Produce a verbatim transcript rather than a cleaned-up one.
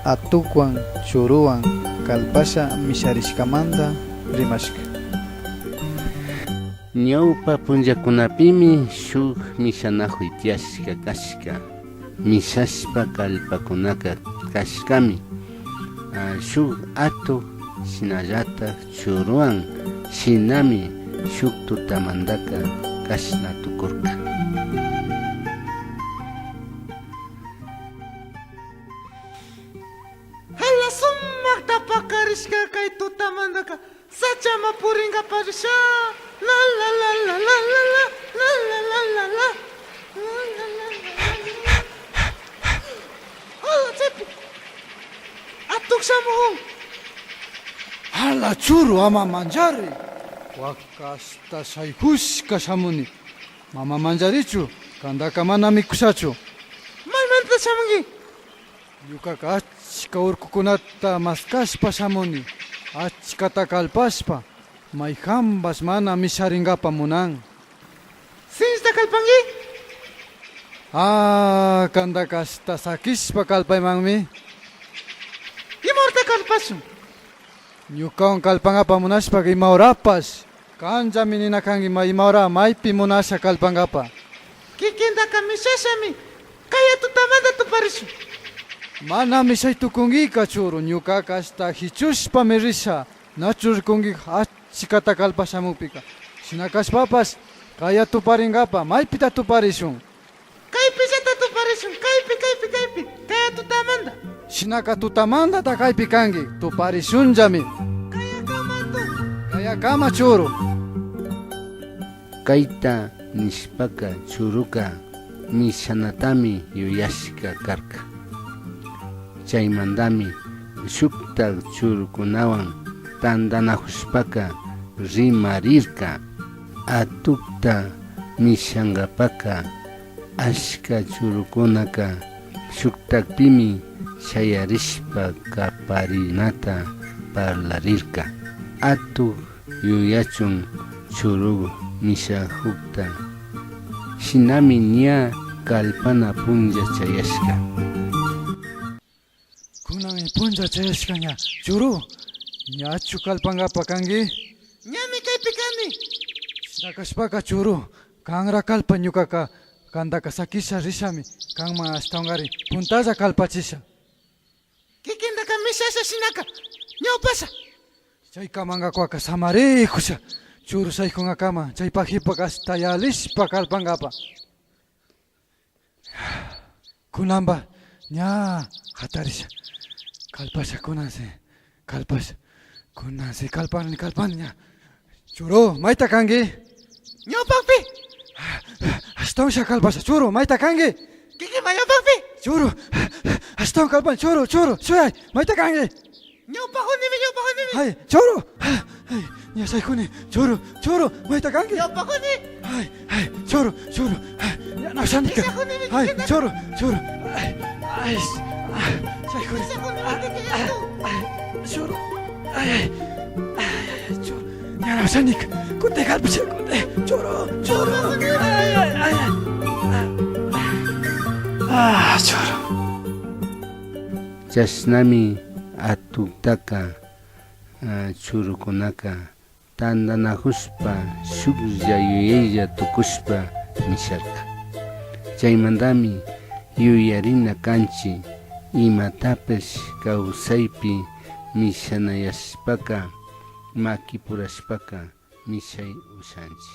Atukwan churuwan kallpasha misharishkamanta rimashka. Ñawpa punllakunapimi shuk mishanakuy tiyashka kashka. Mishashpa kallpakunaka kashkami, ah, shuk atuk, shinallatak churuwan, shinami shuk tutamantaka kashna tukurka. Jala sumakta pakarishka kay tutamantaka, sachama purinkapa risha. La, la, la. Jala chaypi atuk shamujun. Jala churu, ama manllari. Wakashta shaykushka shamuni. Ama manllarichu, kantaka mana mikushachu. Maymanta shamunki? Ñukaka achka urkukunata maskashpa shamuni, achkata kallpashpa, mayjanpash mana misharinkapa munan. Sinchita kallpanki? Ah, kantaka ashta sakishpa kallpaymanmi. Ima horata kallpashun? Ñukawan kallpankapa munashpaka ima horapash. Kanllami nina kanki, ma-, ima hora maypi munasha kallpankapa. Kikintaka mishashami, kaya tutamanta tuparishun. Mana mishay tukunkika churu, ñukaka ashta jichushpami risha, nachu rikunki achkata kallpashamukpika. Shina kashpapash, kaya tuparinkapa, maypita tuparishun. Kaypillata tuparishun, kaypi, kaypi, kaypi, kaya tutamanta. Shinaka tutamantata kaypi kanki, tuparishunllami. Kayakama, kayakama churu. Kayta nishpaka churuka mishanatami yuyashka karka. Chaymantami shuktak churukunawan tantanakushpaka rimarirka. Atukta mishankapaka ashka churukunaka shuktakpimi shayarishpa kaparinata parlarirka. Atuk yuyachun churu mishakukta. Shinami ña kallpana punlla chayashka. Kunanmi punlla chayashka ña. Churu, ñachu kallpankapa kanki? Ñami kaypi kani. Shina kashpaka churu, kanra kallpa ñukaka kantaka sakisha rishami, kanman ashtawankari puntalla kallpachisha. Kikintaka mishasha shinaka, ñawpasha. Chay kamankakuaka samarikusha, churu shaykunkakama, chay pakipaka ashta yalishpa kallpankapa. Kunanpa ña jatarisha. Kallpasha kunansi, kallpasha. Kunansi kallpani, kallpani ña. Churu, mayta kanki? Ñawpakpi. Ashtawansha kallpasha, churu, mayta kanki? Kikinpa ñawpakpi. Churu, ashtawan kallpani, churu, churu, shuyay, mayta kanki? Ñawpakunimi, ñawpakunimi. Ay, churu. Ay, ña shaykuni. Churu, churu, mayta kanki? Ñawpakuni. Ay, ay, churu, churu. Ay, ña na ushanika. Ay, churu, churu. Ay, ay, ah, shaykuni. Ay, ay, ay, churu. Ay, ay, ay, churu. Ña na ushanika. Kutin kallpasha, kutin. Churu, churu. Ay, ay, ay, ay. Ah, churu. Chashnami atuktaka, ah, churukunaka tantanakushpa, shuklla yuyaylla tukushpa misharka. Chaymantami yuyarina kanchi, imatapash kawsaypi mishanayashpaka, makipurashpaka mishay ushanchi.